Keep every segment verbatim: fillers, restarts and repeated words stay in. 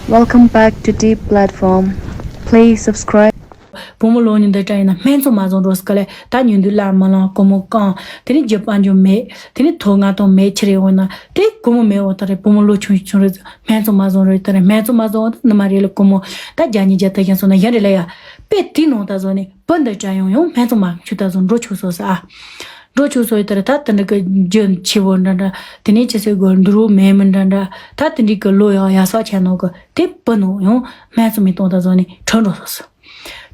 Welcome back to Deep Platform. Please subscribe. བུ་མོ་ལོ་ཉི་ཤུ་འདི་འདྲ་ཡིན་ན་སྨན་ཚོང་མ་བཟོ་འགྲོ་སི་ག་ལེ། ད་ཉིན་དུས་ལ་མ་ལང་སྒོར་མོ་རྐང་། དེ་ནས་རྒྱུ་པ་འཇོ་མེད། དེ་ནས་ཐོ་ང་ཐོ་མེད་ཆི་རེ་འོང་ན་དེ་སྒོར་མོ་མེད་འོང་ད་རེ། བུ་མོ་ལོ་ཆུང་ཆུང་རེ་སྨན་ཚོང་མ་བཟོ་རེ་ད་རེ། སྨན་ཚོང་མ་བཟོ་འོང་ད་ནི་མ་རེད་ལ་སྒོར་མོ་ད་བརྒྱ་ཉིས་བརྒྱ་ད་ཤན་སོང་ན་ཡང་རེད་ལ་ཡ། དཔེ་དེ་ནང་ད་བཟོ་ནས་བུ་འདི་འདྲ་ཡོང་ཡོང་སྨན་ཚོང་མ་ཆུ་ད་བཟོ་འགྲོ་ཆུ་སོ་ས་ཨ། འགྲོ་ཆུ་སོ་ཡི་ད་རེ་ད་དེ་འདྲ་གི་རྒྱུ་ཆེ་བོ་འདྲ་འདྲ། དེ་ནས་ཅི་སེ་གོ་འདུ་རུ་མེད་མི་འདྲ་འདྲ། ད་དེ་འདྲ་གི་ལོ་ཡང་ཡ་ས་ཆ་ནང་གི་དེ་བུ་ནང་ཡོང་སྨན་ཚོང་མི་གཏོང་ད་བཟོ་ནས་ཁྲོ་འགྲོ་སོ་སོ།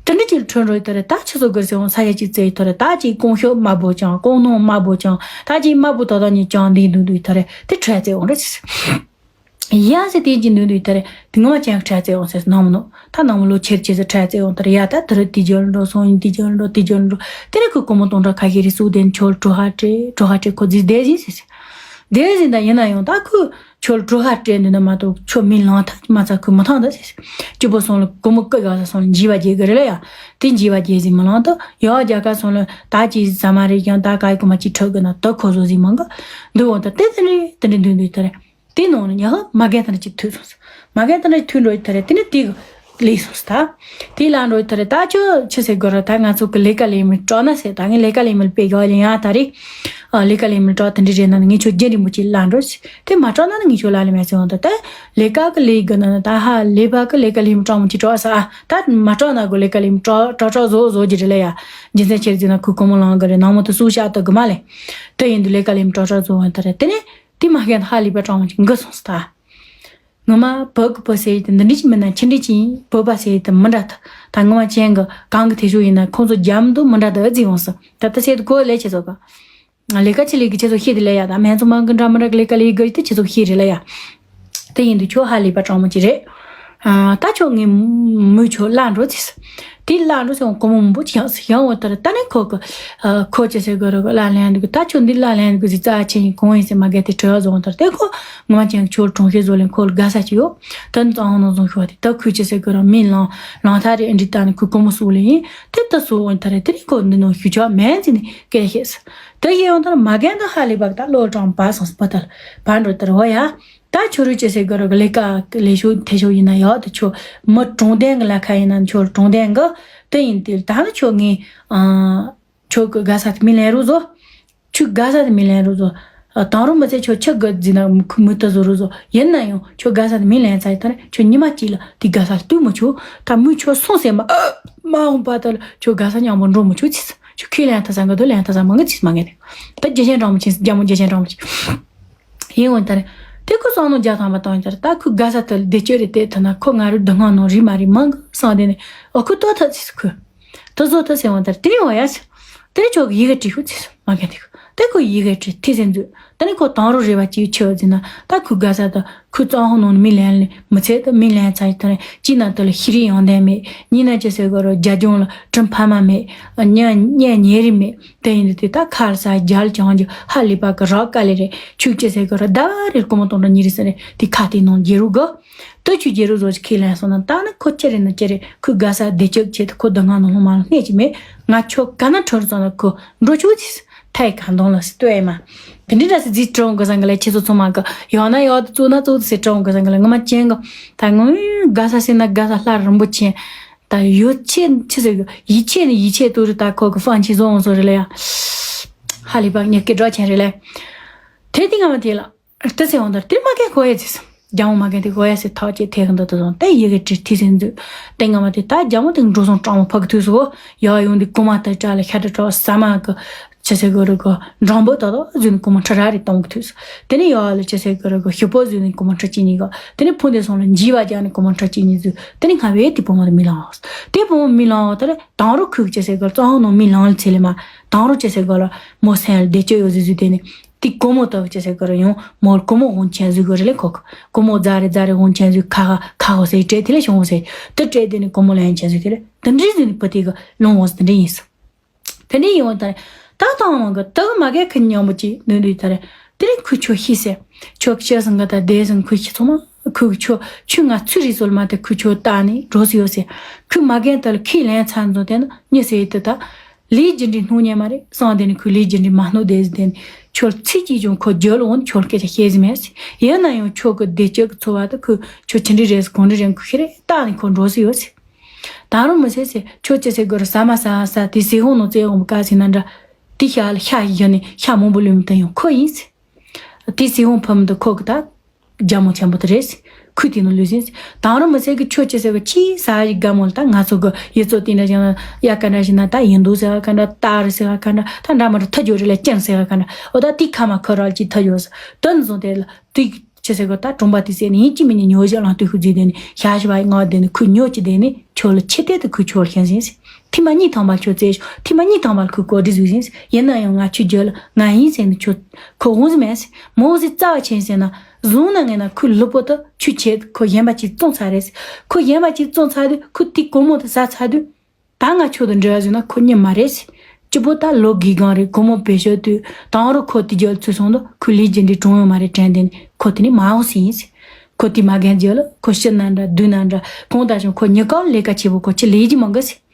དེ་འདྲ་ཅིག་ཁྲོད་འགྲོ་ཡི་ད་རེ་ད་ཆུ་ཚོད་དགུ་ཟེར་འོང་ས་ཡ་གཅིག་བཙལ་ཡི་ད་རེ་ད་ཅིག་ཀོང་ཤོག་དམར་པོ་ཅང་ཀོང་ནོང་དམར་པོ་ཅང་ད་ཅིག་དམར་པོ་ད་ད་ཉིད་ཅང་འདི་འདུག་འདུག་ད་རེ་དེ་ཁྲལ་བཙལ་འོང་རེད་ཟེར། ཡ་ཟེར་དེ་ཅིག་འདུག་འདུག་ད་རེ་དེ་ངོ་མ་ཅང་ཁྲལ་བཙལ་འོང་ཟེར་ནང་མི་ནོ་ད་ནང་མི་ལོ་ཆེར་ཆེ་ཟེར་ཁྲལ་བཙལ་འོང་ད་རེ་ཡ་ད་དེ་རུ་དེ་རྒྱལ་འགྲོ་སོང་ཡིན་དེ་རྒྱལ་འགྲོ་དེ་རྒྱལ་འགྲོ་དེ་རེ་ཁོས་ཀོ་མོ་གཏོང་འདྲ་ཁ་ཤས་རེ་སུ་དེ་ཁྱོད་གྲོ་ཧ་སྤྲད་གྲོ་ཧ་སྤྲད་ཁོ་རྫིས་བསྡད་ཟིན་ཟེར་ཟེར། བསྡད་ཟིན་ད་ཡིན་ན་ཡང་ད་ཁོས། ཁྱོད་གྲོ་ཧ་སྤྲད་འདུག་ན་མ་གཏོགས་ཁྱོད་མི་ལང་ཐག་མ་ཚ་ཁོས་མི་ཐང་ད་ཟེར། སྐྱིད་པོ་སོང་ལ་སྒོར་མོ་སྐུ་ག་ས་སོང་ལ་འཇིགས་པ་རྒྱས་གི་རེད་ལ་ཡ། དེ་འཇིགས་པ་རྒྱས་ཟིན་མི་ལང་ད་ཡ་རྒྱ་གར་སོང་ལ་ད་ཅི་ཟ་མ་རེད་ཀྱང་ད་ག་ཡི་གོ་མ་ཅི་ཁྲག་གི་ན་ད་ཁོ་བཟོ་ཟིན་མང་གི་འདུག་འོང་ད་དེ་དེ་རེད་དེ་འདྲ་འདུག་འདུག་ད་རེད། དེ་ནང་ནས་ཉ་ཧ་མ་རྒན་ད་རེད་ཅིག་ཐུག་སོང་ཟེར། མ་རྒན་ད་རེད་ཐུག་འགྲོ་ཡི་ད་རེད་དེ་ནས་དེ་གི་ལས་སོང་ཟེར་ད། དེ་ལ་འགྲོ་ཡི་ད་རེད་ད་ཁྱོད་ཆི་ཟེར་དགོས་ར་ད་ང་ཚོ་གི་ལས་ཀ་ལས་མི་སྤྲོ་ན་ཟེར་ད་ངས་ལས་ཀ་ལས་མི་དཔེ་ག་ལས་ཡང་ད་རེད། ཨ་ལས་ཀ་ལས་མི་སྤྲོ་དེ་འདྲ་རེད་ན་ངས་ཁྱོད་རྒྱུན་རིང་པོ་ཅིག་ལ་འགྲོ་ཟེར། དེ་མ་སྤྲོ་ན་ནི་ངས་ཁྱོད་ལ་ལས་མེད་ཟེར་འོང་ད་ད་ལས་ཀ་གི་ལས་དགོས་ན་ནི་ད་ཧ་ལས་པ་གི་ལས་ཀ་ལས་མི་སྤྲོ་མོ་ཅིག་སྤྲོ་ས་ཨ་ད་མ་སྤྲོ་ན་གོ་ལས་ཀ་ལས་མི་སྤྲོ་སྤྲོ་སྤྲོ་བཟོ་བཟོ་རྒྱུ་རེད་ལ་ཡ། རྒྱུ་མཚན་ཆེར་ཟེར་ན་ཁོས་སྒོར་མོ་ལང་གི་རེད་ནང་མོ་དེ་སུ་བཤད་ད་གི་མ་ལས། དེ་ཡིན་དུས་ལས་ཀ་ལས་མི་སྤྲོ་སྤྲོ་བཟོ་འོང་ད་རེད་དེ་ནས། དེ་མ་རྒན་ཧ་ལས་པ་སྤྲང་བ་ཅིག་འགི་སོང་ཟེར་ད། ངོ་མ་བོད་ཀྱི་བུ་ཟེར་ཡི་དེ་འདི་འདྲ་ཅིག་མིན་ན་ཁྱི་འདྲ་ཅིག་ཡིན་བོད་པ་ཟེར་ཡི་དེ་མི་འདྲ་ད་ད་ངོ་མ་ཅན་གི་གང་གི་ཐེ་ཤོག་ཡིན་ན་ཁོང་ཚོ་རྒྱ་མི་འདུག་མི་འདྲ་ད་ཨ་ཙི་ཡོང་ཟེར་ད་ད་ཟེར་དུ་གོ་ལས་ཁྱེད་ཚོ་ག་ལས་ཀ་ཆི་ལས་གི་ཁྱེད་ཚོ་ཤེས་དེ་ལས་ཡ་ད་སྨན་ཚོང་མ་གི་འདྲ་མི་འདྲ་གི་ལས་ཀ་ལས་གི་ཁྱེད་ཚོ་ཤེས་རེད་ལ་ཡ། དེ་ཡིན་དུས་ཁྱོད་ཧ་ལས་པ་སྤྲང་མོ་ཅིག་རེད། ཨ་ད་ཁྱོད་ངའི་མོས་ཁྱོད་གླ་འགྲོ་ཚིག་ཟེར། དེ་གླ་འགྲོ་ཟེར་འོང་སྒོར་མོ་མང་པོ་ཅིག་ཡང་ཟེར་ཡང་འོ་ལྟར་ད་ནི་ཁོ་གི་ཨ་ཁོ་ཅི་ཟེར་དགོས་རེད་གི་གླ་ལེན་འདུག་གི་ད་ཁྱོད་འདི་གླ་ལེན་འདུག་གི་ཟིག་རྩ་ཆེན་ཡིན་གང་ཡིན་ཟེར་མ་གལ་ཏེ་དྲི་བ་བཟོ་འོང་ལྟར་དེ་ཁོ་ངོ་མ་ཅན་ཁྱོད་གྲོང་ཁྱེར་བཟོ་ལེན་ཁོ་ལ་དགའ་ས་ཅིག་ཡོད། ད་ནི་གཙང་ནང་བཟུང་ཤོག་དེ་ད་ཁོས་ཅི་ཟེར་དགོས་རེད་མི་ལང་ལང་ཐག་རེད་འདི་ད་ནི་ཁོས་སྒོར་མོ་གསོག་ལེ་ཡིན་དེ་ད་སུ་འོང་ལྟར་རེད་དེ་ནི་ཁོ་འདི་ནང་ཞུ་ཆོག་མེད་ཟེར་ནས་སྐད་བཤད་ཟེར། དེ་ཡིན་འོང་ལྟར་མ་རྒན་ད་ཧ་ལས་པ་ད་བློ་དྲང་བ་སོང་ཟེར་བ་ལྟར་བ་འགྲོ་ལྟར་འོ་ཡ། ད་ཁྱོད་རང་ཅི་ཟེར་དགོས་རེད་གི་ལས་ཀ་ལས་ཤོག་ཐེ་ཤོག་ཡིན་ན་ཡག་ད་ཁྱོད་མི་དྲང་བདེན་གི་ལས་ཀ་ཡིན་ན་ཁྱོད་དྲང་བདེན་གི་དེ་ཡིན་དུས་ད་ནི་ཁྱོད་ངས་ཨ་ཁྱོད་གི་དགའ་ས་དེ་མི་ལེན་རོགས་བཟོ། ཁྱོད་དགའ་ས་དེ་མི་ལེན་རོགས་བཟོ། ཨ་དང་རོ་མི་ཚེ་ཁྱོད་ཆི་གི་ཟིན་ན་མི་ཁུ་མི་ད་བཟོ་རོགས་བཟོ་ཡིན་ན་ཡང་ཁྱོད་དགའ་ས་དེ་མི་ལེན་ཚར་ཡི་ད་ནི་ཁྱོད་ཉི་མ་གཅིག་ལ་དེ་དགའ་ས་ལ་ལྟོས་མི་ཆོག་ད་མི་ཁྱོད་སོང་ཟེར་མ་མ་འོངས་པ་ད་ལ་ཁྱོད་དགའ་ས་མཉམ་པོ་འགྲོ་མི་ཆོག་ཚིག་ཁྱོད་ཁས་ལེན་ཐ་ས་འགའ་དུ་ལེན་ཐ་ས་མ་འགའ་ཚིག་མ་ངེས་ཏེ། ད་རྒྱ་ཆེན་གྲངས་མི་ཆེ་རྒྱ་མོ་རྒྱ་ཆེན་གྲངས་མི་ཆེ། ཡིན་འོང་ད་རེད། དེ་ཁོ་བསམ་བློ་རྒྱག་ཐང་པ་བཏང་ཡོད་ད་རེད་ད་ཁོས་དགའ་ས་དེ་ལ་བདེ་སྐྱིད་རེད་དེ་ཐ་ན་ཁོ་ང་རུ་སྡུག་བསྔལ་ནང་རིག་མ་རིག་མང་གི་བསམ་དེ་ནས་ཨོ་ཁོས་ལྟོ་ཐབས་ཚིག་ཁོས། ད་བཟོ་ཐབས་ཟེར་འོང་ད་རེད་དེ་ནས་འོ་ཡ་ཟེར། དེ་ནས་ཁྱོད་ཀྱི་ཡི་གེ་བྲིས་ཤོག་ཚིག་མ་གན་དེ་ཁོ་དེ་ཁོས་ཡི་གེ་བྲིས་ཐི་སེ་མཛོད་ད་ནི་ཁོ་དང་རུ་རེ་བ་གཅིག་ཆེ་བ་ཟིན་ན་ད་ཁོས་དགའ་ས་དང་། ཁོས་གཙང་ཧོ་ནང་ནས་མི་ལེན་ལེ་མི་ཚད་དུ་མི་ལེན་ཚར་ཡི་ཐོན་གཅིག་ན་དུ་ལ་ཤི་རི་ཡོང་དན་མེད། གཉིས་ན་ཅི་ཟེར་གོ་རོ་རྒྱ་ལྗོངས་ལ་གྲུ་འཕར་མ་མེད། གཉའ་གཉའ་ཉེ་རི་མེད། དེ་ཡིན་དུས་དེ་ད་ཁར་ས་རྒྱལ་ཅང་རྒྱུ་ཧ་ལས་པ་གི་རག་དཀའ་ལས་རེད། ཆུ་ཅི་ཟེར་གོ་རོ་ཟླ་བ་རེར་སྒོར་མོ་སྟོང་ཕྲག་གཉིས་རེ་ཟེར་རེད་དེ་ཁ་དེ་ནང་རྒྱལ་རུ་གོ། དུ་ཆུ་རྒྱལ་རུ་བཟོ་ཅི་ཁས་ལེན་སོང་ན་ད་ནི་ཁོ་ཅི་རེད་ན་ཅི་རེད་ཁོས་དགའ་ས་བདེ་སྐྱིད་ཆེད་དུ་ཁོ་སྡུག་བསྔལ་ནང་ལྷུང་མ་ལྷུང་སྣེ་ཅི་མེད། ང་ཆོ་ག་ན་ཁྲོར་སོང་ན་ཁོ་འགྲོ་ཆུག་ཅི། ཐའི་གང་དོང་ལ་སི་ཏོ་ཨེ་མ། དེ་འདྲའི་འདྲ་སི་རྫིས་སྤྲང་གི་སང་གི་ལ་ཁྱེད་ཚོ་ཚང་མ་གི་ཡང་ན་ཡག་ཏུ་བཙུགས་ན་བཙུགས་ཏུ་སི་སྤྲང་གི་སང་གི་ལ་ངོ་མ་ཅན་གི་ད་ངོ་དགའ་ས་སི་ན་དགའ་ས་ལྷ་རིན་པོ་ཆེ། ད་ཡོད་ཆེ་ཆི་ཟེར་གི་ཡིད་ཆེས་ནི་ཡིད་ཆེས་ཏུ་རི་ད་ཁོ་གི་ཧྥང་ཆི་བཟོ་འོང་སོ་རི་ལ་ཡ། ཧ་ལི་པག་ཉི་སྐད་སྒྲོག་ཆེན་རི་ལ། དེ་དེ་ང་མ་དེ་ལ། ཏི་སེ་འོང་དར་ཏིར་མ་གན་གོ་ཡ་ཟིས། རྒྱ་མོ་མ་གན་དེ་གོ་ཡ་ཟིས་ཐག་ཅེ་ཐེ་གི་འདི་དུ་སོང་ཏེ་ཡི་གེ་བྲིས་ཐི་སེ་འཛུལ། ཏེ་ང་མ་དེ་ད་རྒྱ་མོ་དེ་འགྲོ་སོང་སྤྲང་མོ་ཕ་གི་ཐུག་སོ། ཡ་ཡོང་དེ་གོ་མ་ཏི་ཏྲ་ལ་ཤ་ཏི་ཏྲ་ས་མ་གི་ཆི་སེ་གོ་རུ་གོ་འགྲང་པོ་ཏོ་ཏོ་འཛུལ་ནི་གོ་མ་ཁྲ་ར་རི་གཏོང་གི་ཐུག་སོ། ཏེ་ནི་ཡ་ལ་ཆི་སེ་གོ་རུ་གོ་ཤི་པོ་འཛུལ་ནི་གོ་མ་ཁྲ་ཅི་ནི་གོ། ཏེ་ནི་ཕུང་དེ་སོང་ལ་འཇི་བ་རྒྱ་ནི་གོ་མ་ཁྲ་ཅི་ནི་འཛུལ། ཏེ་ནི་ང་བའི་དེ་བུ་མོ་དེ་མི་ལང་བ། དེ་བུ་མོ་མི་ལང་བ་ཏ་རེ་དང་རུ་ཁུག་ཅེས་ཟེར་གོ་གཙང་ནང་མི་ལང་ལ་ཚེ་ལེ་མ། དང་རུ་ཅེས་ཟེར་གོ་ལ་མོ་སེང་ལ་བདེ་སྐྱོ་ཡོད་ཟི་ཟི་དེ་ནི། དེ་ཀོ་མོ་ཏོ་ཅེས་ཟེར་གོ་ར་ཡོང་མོ་ལ་ཀོ་མོ་འོང་ཆེན་ཟི་གོ་རེ་ལེ་ཁོ་ཀོ་མོ་ཛ་རེ་ཛ་རེ་འོང་ཆེན་ཟི་ཁ་ཁ་ཁ་ཧོ་ཟེར་སྤྲད་དེ་ལེ་ཤོང་ཧོ་ཟེར་དེ་སྤྲད་དེ་ནི་ཀོ་མོ་ལ་ཡང་ཆེན་ཟི་དེ་ལེ་དེ་འདྲི་ཟི་ནི་པ་དེ་ག་ལོང་ཧོ་ཟི་དེ་འདྲི་ཡིན་སོ། དེ་འདྲི་ཡིན་བ་ད་རེ་ད་དང་མ་ག་ད་ག་མ་གའི་ཁ་ཉམས་པོ་ཅིག་ནོན་དུས་ད་རེ་དེ་རེ་ཁུ་ཆོ་ཤི་ཟེར་ཆོ་ཤི་སང་ག་ད་དེ་སང་ཁུ་ཤི་ཚོ་མ། ཁོས་ཁྱོ་ཁྱོས་ང་ཚུར་རིག་སོལ་མ་དེ་ཁོས་ཁྱོ་བལྟ་ནས་འགྲོ་སི་ཡོད་ཟེར། ཁོས་མ་རྒན་དེ་ལ་ཁས་ལེན་ཚར་འཛོམས་དེ་ན་མྱི་ཟེར་དེ་ད། ལས་རྒྱུ་འབྲས་སྣང་མཁན་མ་རེད། སང་དེ་ནི་ཁོས་ལས་རྒྱུ་འབྲས་མ་སྣང་དེ་ཟིག་དེ་ནི་ཁྱོད་ཚིག་གཅིག་ཀྱང་ཁོ་རྒྱུད་ལ་འོང་ཁྱོད་སྐད་ཆ་བཤད་ཟིན་མེད་ཟེར། ཡིན་ན་ཡང་ཁྱོད་ཀྱི་བདེ་སྐྱིད་ཀྱི་འཚོ་བ་དེ་ཁོས་ཁྱོད་ཆི་འདྲ་རེད་ཟེར་གང་འདྲ་རེད་ཁོས་ཤེས་རེད། ད་ནི་ཁོ་འགྲོ་ས་ཡོད་ཟེར། ད་རུང་མི་ཟེར་ཟེར། ཁྱོད་ཅི་ཟེར་དགོས་རེད། ཟ་མ་ཟ་ཟ་དེ་ཟས་ཧོང་ནང་བཙལ་འོང་བ་ག་ཟེར་ན་འདྲ། དེ་ཤ་ལ་ཤ་ཡི་ཡོད་ནི་ཤ་མང་པོ་ལུས་མི་དང་ཡང་ཁོ་ཡིན་ཟེར། དེ་ཟས་ཧོང་ཕུ་མི་འདུག་ཁོ་གི་ད། རྒྱ་མོ་ཆེན་པོ་དེ་རེད། ཁོས་དེ་ནང་ལུས་ཟིན། དང་རུང་མི་ཚེ་གི་ཆོས་ཅི་ཟེར་གི་ཕྱིས་ཟ་ཡི་དགའ་མོ་ལ་ད་ང་ཚོ་གི་ཡི་ཚོ་དེ་འདྲ་བཞིན་ན་ཡ་ག་འདྲ་བཞིན་ན་ད་ཡིན་འདུག་ཟེར་ག་འདྲ་ད་རེད་ཟེར་ག་འདྲ་ད་འདྲ་མ་འདྲ་ཐུ་རྒྱུ་རེད་ལ་ཅན་ཟེར་ག་འདྲ་འོ་ད་དེ་ཁ་མ་ཁོ་ར་ལ་ཅི་ཐུ་རྒྱུ་ཟེར་དོན་བཟུང་དེ་ལ་དེ་ཅི་ཟེར་གི་ད་གྲོང་པ་དེ་ཟེར་ནས་ཡིན་གཅིག་མིན་ནས་ཉོ་བཞག་ལང་དུས་ཤུགས་རྫི་དེ་ནས་ཤ་ཤི་བ་ཡི་ངག་དེ་ནས་ཁོས་ཉོ་ཅི་དེ་ནས་ཁྱོད་ལ་ཆེ་དེ་དུ་ཁོས་ཁྱོད་ལ་ཤན་ཟིན་ཟེར། ཐེངས་མ་གཉིས་ཐང་པ་ལ་ཁྱོད་བཙལ་ཤོག་ཐེངས་མ་གཉིས་ཐང་པ་ལ་ཁོས་གོ་སྒྲིག་བཟོས་ཟིན་ཟེར། ཡིན་ན་ཡང་ང་ཁྱོད་རྒྱུད་ལ་ང་ཡིན་ཟེར་ནས་ཁྱོད་ཁོ་འོང་ཟིན་མེད་ཟེར། མ་འོང་ཟེར་རྩ་བ་ཆེན་ཟེར་ན། བཟུང་ན་ངས་ན་ཁོའི་ལུས་པོ་དུ་ཆུ་ཆེ་ཁོ་གཞན་པ་ཅིག་བཙོང་ཚར་རེད། ཁོ་གཞན་པ་ཅིག་བཙོང་ཚར་དུས་ཁོ་དེ་གོང་མོ་དུ་ཟ་ཚར་དུས། ད་ང་ཁྱོད་དང་འབྲེལ་བ་བཟོས་ན་ཁོ་གཉིད་མ་རེད། སྐྱིད་པོ་ད་ལོ་དགུའི་སྒང་རེད་གོང་མོ་བེད་སྤྱོད་དུས་དང་རུ་ཁོ་དེ་རྒྱབ་ཚུད་སོང་དུས་ཁོ་ལས་ཀྱི་འདི་གྲོང་ཡོད་མ་རེད་དྲན་དེ་ནི་ཁོ་དེ་ནི་མ་འོང་ཟིན་ཡིན་ཟེར། ཁོ་དེ་མ་རྒན་རྒྱབ་ལ་ཁོ་ཤི་ན་འདྲ་སྡུག་ན་འདྲ་གང་ལྟར་ཀྱང་ཁོ་ཉི་ཀང་ལས་ཀ་ཆེ་པོ་ཁོ་ཆི་ལས་ཀྱི་མང་གི་ཟེར།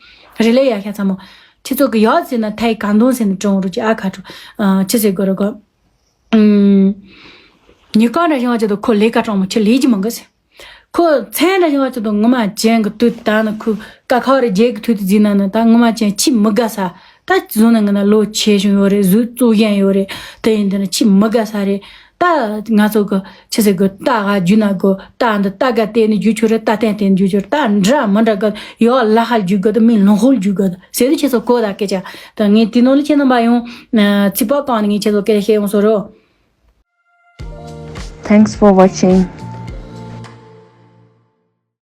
རེ་ལས་ཡ་ཤ་ཚ་མོ། ཁྱེད་ཚོ་གི་ཡག་ཟེར་ན་ཐའི་ག་འདོན་ཟེར་ནི་གྲོང་རུ་ཅི་ཨ་ཁ་གྲོ། ཆི་ཟེར་དགོས་རེད་གོ། ཉི་ཀ་འདྲ་བཞིན་བ་ཅི་དང་ཁོ་ལས་ཀ་གྲོང་མོ་ཁྱི་ལས་ཀྱི་མང་གི་ཟེར། ཁོ་མཚན་འདྲ་བཞིན་བ་ཅི་དང་ངོ་མ་ཅན་གི་དུས་ད་ནི་ཁོ་ཀ་ཁ་རེ་རྒྱལ་གི་དུས་དུ་འཛིན་ན་ནི་ད་ངོ་མ་ཅན་ཁྱི་མི་དགའ་ས། ད་བཟུང་ན་ང་ན་ལོ་ཆེ་བྱུང་ཡོད་རེད་གཟུགས་བཙོག་ཡན་ཡོད་རེད། དེ་ཡིན་དུས་ན་ཁྱི་མི་དགའ་ས་རེད། ད་ང་ཚོ་གི་ཆི་ཟེར་གི་རྟ་ག་རྒྱུ་ན་གོ་རྟ་འདི་རྟ་ག་བལྟས་ནས་རྒྱུ་ཆོ་རེད། རྟ་བསྟན་བསྟན་རྒྱུ་ཆོ་རེད། རྟ་འདྲ་མི་འདྲ་གི་ཡོ་ལ་ཧ་རྒྱུ་གི་དུ་མི་ལོང་ཧོལ་རྒྱུ་གི་དུ་ཟེར་དུས་ཁྱེད་ཚོ་གོ་ད་སྐད་ཆ་ད་ངས་དེ་ནང་ལ་ཁྱེད་རྣམ་པ་ཡོང་ཚིག་པ་གང་ནས་ངས་ཁྱེད་ཚོ་སྐད་ཆ་བཤད་ཡོང་སོ་རོ། Thanks for watching.